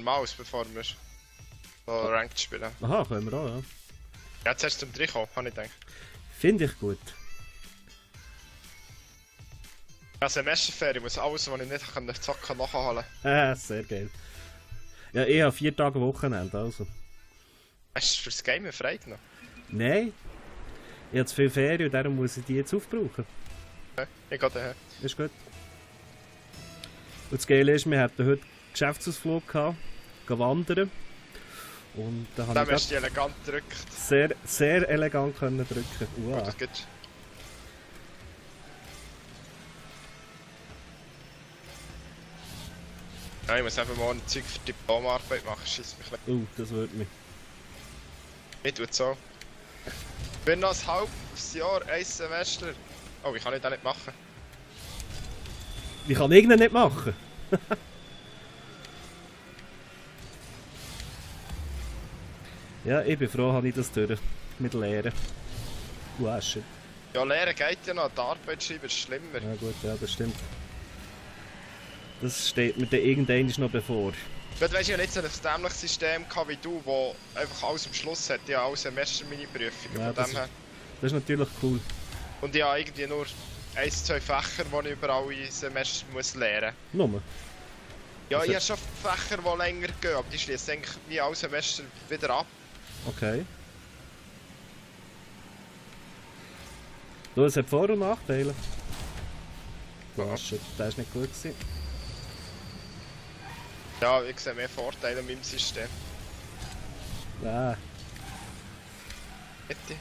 normales, bevor wir so Ranked spielen. Aha, können wir auch, ja. Ja, zuerst zum 3 kommen, habe ich gedacht. Finde ich gut. Ja, Semesterferien muss alles, was ich nicht kann, zocken nachholen. Sehr geil. Ja, ich habe 4 Tage Wochenende, also. Hast du fürs Gamen frei genommen? Nein. Ich habe zu viel Ferien und darum muss ich die jetzt aufbrauchen. Okay, ich gehe daher. Ist gut. Und das Geile ist, wir hatten heute Geschäftsausflug gehabt, gehen wandern. Und da Dann habe hast du ich die elegant gedrückt. sehr elegant können drücken. Oh, Wow. das geht. Ja, ich muss einfach mal ein Zeug für die Diplomarbeit machen, scheiss mich ein Das wird mich. bisschen. Ich tue es so. Ich bin noch ein halbes Jahr, ein Semester. Oh, wie kann ich das nicht machen? Wie kann ich ihn nicht machen? Ja, ich bin froh, habe ich das durch. Mit Lehren. Wow, shit. Ja, Lehren geht ja noch, die Arbeit schreiben ist schlimmer. Ja gut, ja, das stimmt. Das steht mir dann irgendwann noch bevor. Du weißt ja nicht so ein dämliches System gehabt wie du, wo einfach alles am Schluss hat. Ja, alle Semester meine Prüfungen Ja, von dem her. Das ist natürlich cool. Und ich habe irgendwie nur 1, 2 Fächer, die ich über alle Semester muss lernen muss. Nur. Ja, Also- ich habe schon Fächer, die länger gehen, aber die schließen eigentlich wie alle Semester wieder ab. Okay. Du, es hat Vor- und Nachteile. Ja. Shit, das ist nicht gut gewesen. Ja, ich sehe mehr Vorteile in meinem System. Ah, Bitte?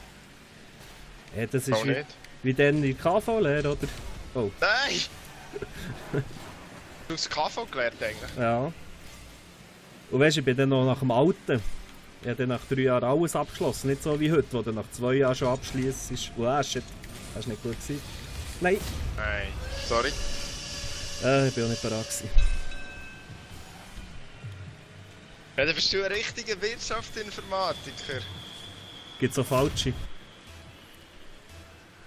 ja, das ist Auch wie, nicht. wie dann in KV-Lehre, oder? Oh, Nein! Du hast KV gelernt eigentlich? ja. Und weißt du, ich bin dann noch nach dem Alten. Ich habe dann nach 3 Jahren alles abgeschlossen. Nicht so wie heute, wo du nach 2 Jahren schon abschließt. Wow, shit. Das war nicht gut gewesen. Nein. Nein. Sorry. Ich bin auch nicht bereit gewesen. Ja, dann bist du ein richtiger Wirtschaftsinformatiker. Gibt's auch falsche?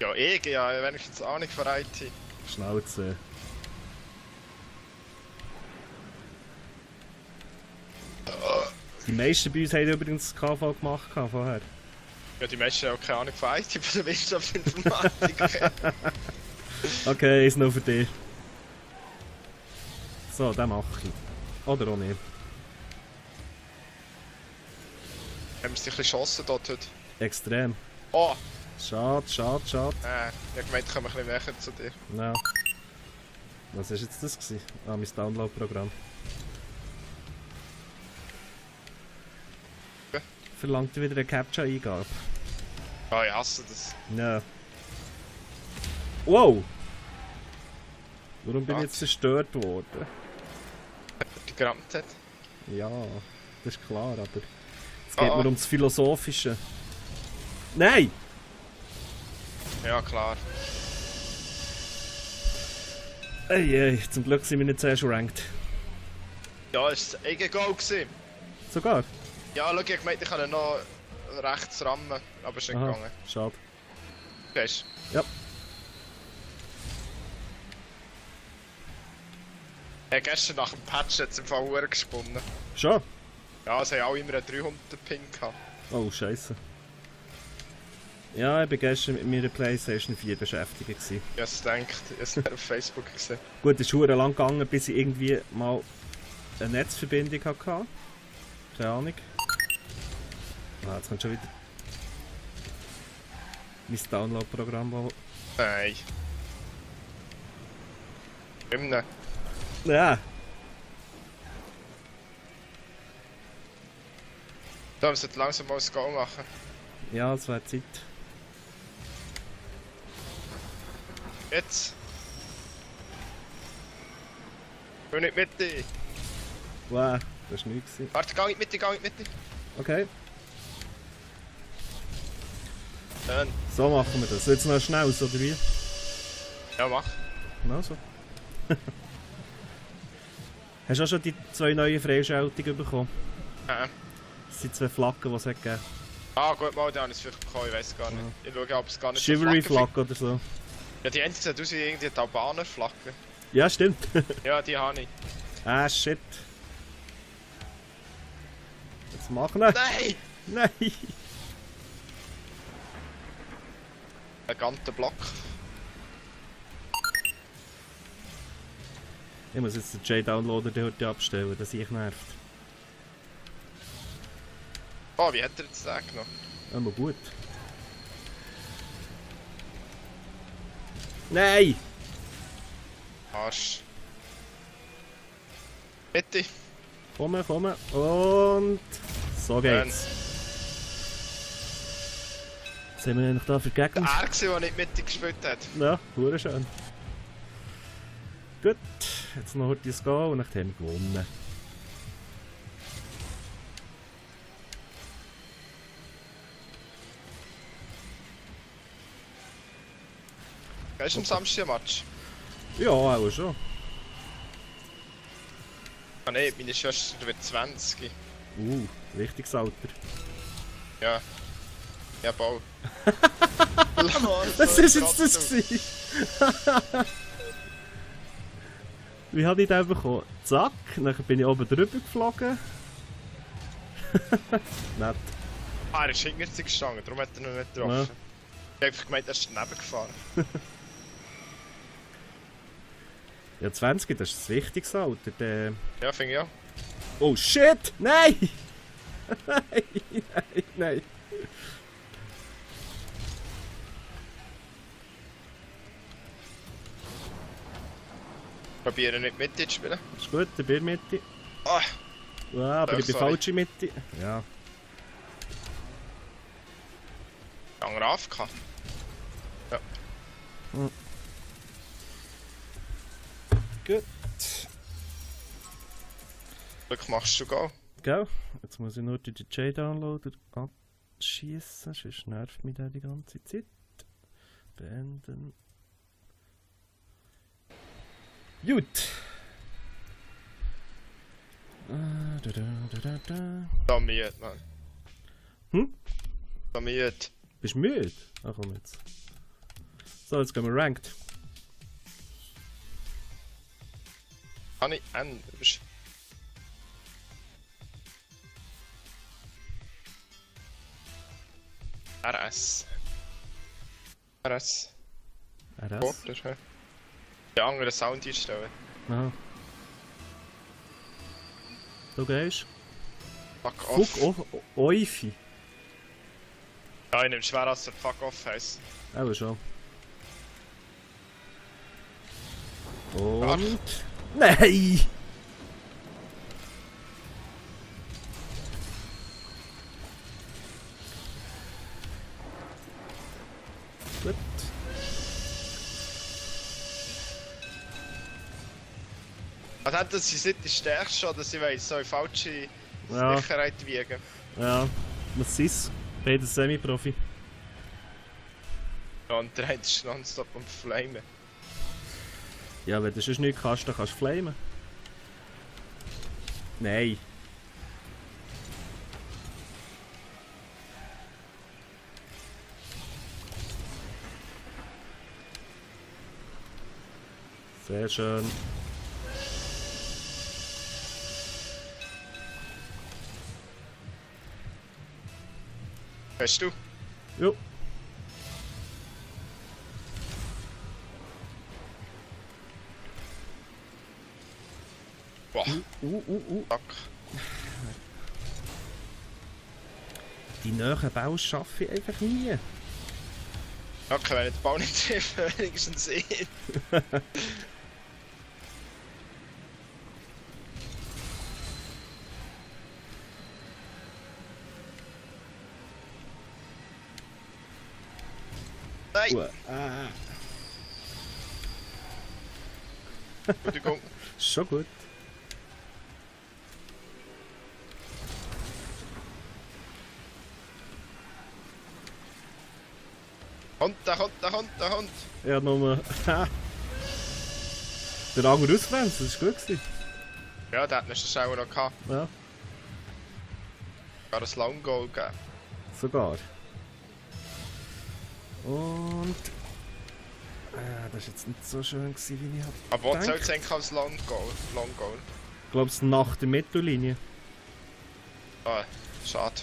Ja, ich ja wenigstens Ahnung von IT. Schnauze. Die meisten bei uns haben übrigens das KV gemacht vorher. Ja, die Menschen haben auch keine Ahnung von IT, von der Wirtschaftsinformatik. Okay, ist noch für dich. So, den mache ich. Oder auch nicht. Haben wir sich ein bisschen geschossen dort heute? Extrem. Oh! Schade. Ich habe gemeint, ich komme ein bisschen näher zu dir. Ja. Was war jetzt das gewesen? Ah, mein Download-Programm. Ja. Verlangt wieder eine Captcha-Eingabe. Ah, ich hasse das. Ja. Wow! Warum bin ich Was? jetzt zerstört worden? Die gerammt hat. Ja, das ist klar, aber es geht Ah, mir ah. ums Philosophische. Nein! Ja, klar. Ey, zum Glück sind wir nicht zuerst ranked. Ja, ist das eigene Goal gewesen. Sogar? Ja, schau, ich meinte, ich kann ihn noch rechts rammen, aber ist nicht Aha, gegangen. schade. Gehst Ja. gestern nach dem Patch hat es im Fall Uhr gesponnen. Schon? Ja, es haben alle immer einen 300er Ping gehabt. Oh, scheiße. Ja, ich war gestern mit meiner Playstation 4 beschäftigt gewesen. Ich habe es gedacht, ich habe es auf Facebook gesehen. Gut, es ist verdammt lang gegangen, bis ich irgendwie mal eine Netzverbindung hatte. Keine Ahnung. Ah, jetzt kommt schon wieder mein Download-Programm. Nein. Immer. Ja, Da müssen wir langsam mal ein Goal machen. ja, es wäre Zeit. Jetzt. Ich will nicht mit dir. Wow, das war nichts. Warte, geh nicht mit dir, geh nicht mit dir. Okay, Dann. so machen wir das. Jetzt noch schnell, oder wie? Ja, mach. Na so. Hast du auch schon die 2 neuen Freischaltungen bekommen? Das sind 2 Flaggen, die es hat gegeben. Ah, gut, mal, da habe ich es vielleicht bekommen, ich weiß gar nicht. Ja. Ich schaue, ob es gar nicht Chivalry so Flaggen Flagge oder so. gibt. Ja, die einzige sieht aus wie irgendwie die Albaner-Flagge. Ja, stimmt. Ja, die habe ich. Ah, shit. Was machen? Nein! Nein! Ein ganzer Block. Ich muss jetzt den J-Downloader heute abstellen, dass ich nervt. Oh, wie hat er jetzt den genommen? Aber gut. Nein! Arsch. Bitte. Komme. Und... So geht's. Was haben wir noch da für Gegner? Er war, der nicht mit gespielt hat. Ja, hure schön. Gut, jetzt noch heute das Go und dann haben wir gewonnen. Gehst du am Samstag ein Match? Ja, auch schon. Ah nein, meine Schwester wird 20. Wichtiges Alter. Ja. Ja, bau. Was ist jetzt das gewesen? Wie habe ich den bekommen? Zack, dann bin ich oben drüber geflogen. Nett. Ah, er ist hinter sich gestanden, darum hat er noch nicht getroffen. Ja. Ich habe einfach gemeint, er ist daneben gefahren. Ja, 20, das ist das wichtigste Alter. Der... Ja, finde ich auch. Oh shit! Nein! Nein! Probieren nicht Mitte zu spielen. Ist gut, ich bin Mitte. Ah, Ja, aber Ja, ich bin sorry. falsch in Mitte. Ja. andere AFK. Ja. Gut. Glück machst du Go. Gell? Jetzt muss ich nur den J-Downloader abschießen, sonst nervt mich der die ganze Zeit. Beenden. Gut. Da müde, Mann. Hm? Da müde. Bist du müde? Ach komm jetzt. So, jetzt gehen wir ranked. Kann ich anders? RS. RS. RS. Porter, die andere Sound einstellen. Aha. Du gehst. Fuck off. Fuck off. Oifi. Ja, ich nehme schwer, als er Fuck off heisst. Aber schon. Und... Nein! Gut. Also hat das sie die stärkste schon, dass ich weiss, so in falsche Ja. Sicherheit wiegen. Ja, was ist? Beides Semi-Profi. Ja, und der eine ist nonstop am Flamen. Ja, wenn du sonst nichts kannst, dann kannst du flamen. Nein. Sehr schön. Weißt du? Jo. Boah, fuck. Die nahen Baus schaffe ich einfach nie. Okay, wenn ich den Ball nicht treffe, wenigstens ich. Nein! Entschuldigung. Schon gut. Der Hund! Ja, nur. Der andere ausgrenzt, das war gut gewesen. Ja, der hat ihn schon auch noch gehabt. Ja, Gar ein Long Goal gegeben. sogar. Und. Das war jetzt nicht so schön gewesen, wie ich hatte. Aber was gedacht. zählt es eigentlich als Long Goal? Ich glaube, es nach der Mittellinie. Ah, Schade.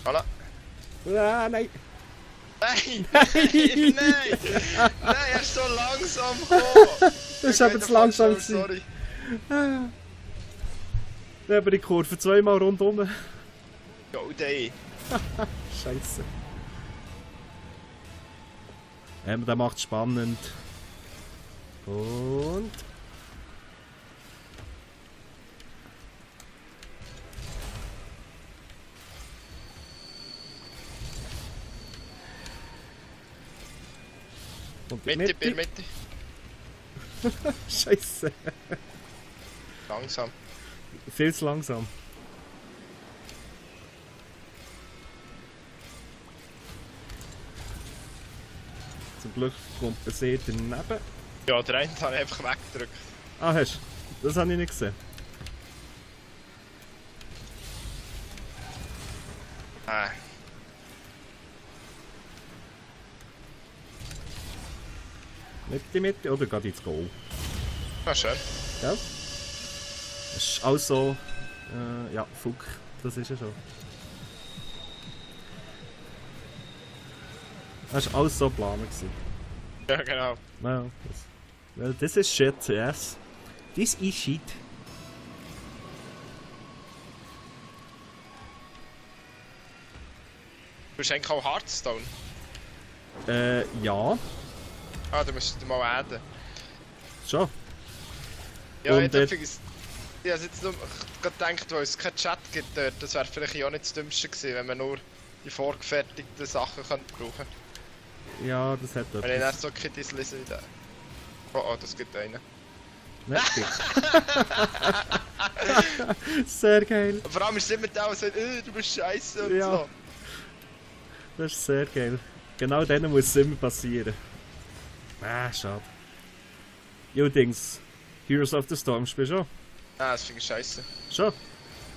Voilà. Ah, nein! Nein! Nein! Nein! Er ist so langsam gekommen! Das ist aber zu langsam gewesen. Sorry. Dann haben wir die Kurve zweimal rundum. Go day! Scheiße. Der macht spannend. Und... Und die Mitte, bei der Mitte. Scheiße. Langsam. Viel zu langsam. Zum Glück kommt der See daneben. Ja, der eine hat einfach weggedrückt. Ah, hast du? Das habe ich nicht gesehen. Ah. Mitte, oder geht ins Goal? Ah, schön. Ja? Das ist alles so... ja, Fuck. Das ist ja schon. Das war alles so geplant. Ja, genau. Ja, well, this is shit, yes. This is shit. Du bist eigentlich auch Hearthstone. Ja. Ah, du musst mal adden. Schon. Ja, Und, ich habe jetzt nur gedacht, weil es keinen Chat gibt dort, das wäre vielleicht auch nicht das Dümmste gewesen, wenn man nur die vorgefertigten Sachen könnte brauchen. Ja, das hat Wenn ich etwas. erst so kein Dislesen da. Oh, oh, das gibt einen. Merci. Sehr geil. Vor allem ist es immer da, der sagt, du bist scheiße und Ja. so. Das ist sehr geil. Genau denen muss es immer passieren. Ah, schade. Dings. Heroes of the Storm spielst du schon? Ah, das finde ich scheiße. Schon?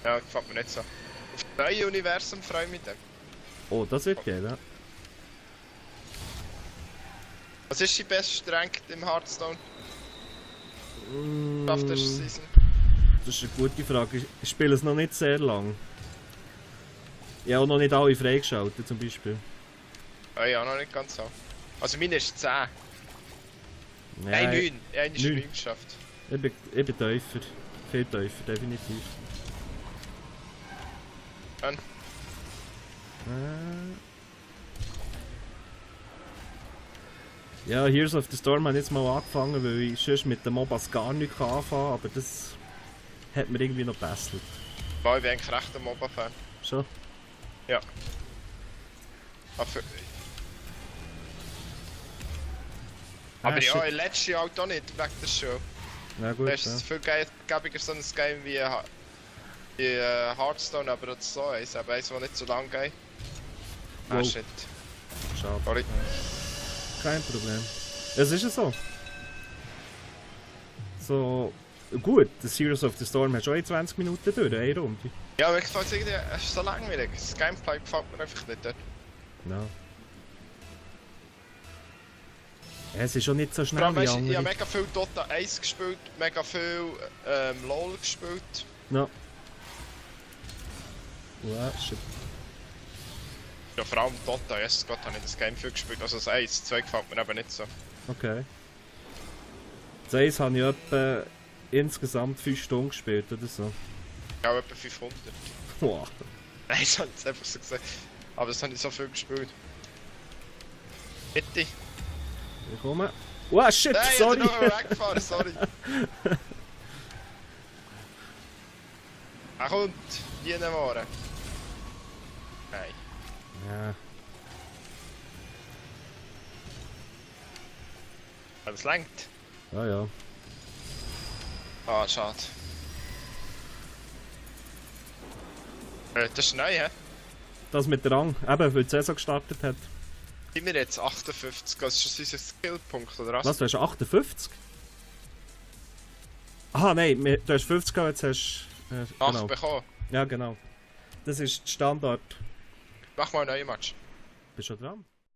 Ja, gefällt mir nicht so. Auf das neue Universum freue ich mich dann. Oh, das wird geil, ja. Was ist die beste Rank im Hearthstone? Mm, Auf der Season? Das ist eine gute Frage. Ich spiele es noch nicht sehr lang. Ich habe auch noch nicht alle freigeschaltet, zum Beispiel. Ah ja, noch nicht ganz so. Also meine ist 10. Nein, 9. Ja, eine ist 9. 9 geschafft. Ich bin tiefer. Viel tiefer, definitiv. Dann. Ja, Heroes of the Storm habe ich jetzt mal angefangen, weil ich sonst mit den MOBAs gar nichts anfangen kann, aber das hat mir irgendwie noch gebesselt. Weil ich bin eigentlich recht ein MOBA-Fan. Schon? Ja. Aber ja, shit. letztes Jahr auch nicht, wegen der Show. Ja gut, Das ja. ist viel gäbiger so ein Game wie Hearthstone, aber das ist so eins, aber eins, das nicht so lang geht. Ah Wow. shit. Schade. Sorry. Kein Problem. Es ist ja so. So... Gut, das Heroes of the Storm hat schon in 20 Minuten durch, eine Runde. Ja, aber ich gefällt irgendwie, es ist so langweilig. Das Gameplay gefällt mir einfach nicht dort. Ja. Es ist schon nicht so Vor schnell allem, wie weißt, ich habe andere. mega viel Dota 1 gespielt, mega viel LOL gespielt. Ja. Wow, shit. Ja, vor allem Dota, yes, Gott, habe ich das Game viel gespielt. Also das 1, 2 gefällt mir eben nicht so. Okay. Das Eis habe ich etwa insgesamt 5 Stunden gespielt oder so. Ja, etwa 500. Wow. Nein, das habe ich jetzt einfach so gesagt. Aber das habe ich so viel gespielt. Bitte. Ich komme. Wow, shit, Nein, sorry! ich bin noch weggefahren, sorry. Er kommt, jene Ware. Nein. Ja. Aber das lenkt. Ja, ja. Ah, schade. Das ist neu, hä? Das mit der Rang, eben, weil die Saison gestartet hat. Sind wir jetzt 58? Das ist schon unser Skillpunkt, oder was? Was, du hast 58? Aha, nein, du hast 50 gehabt, jetzt hast du... 8 genau. bekommen. Ja, genau. Das ist Standard. Mach mal einen neuen Match. Bist du schon dran?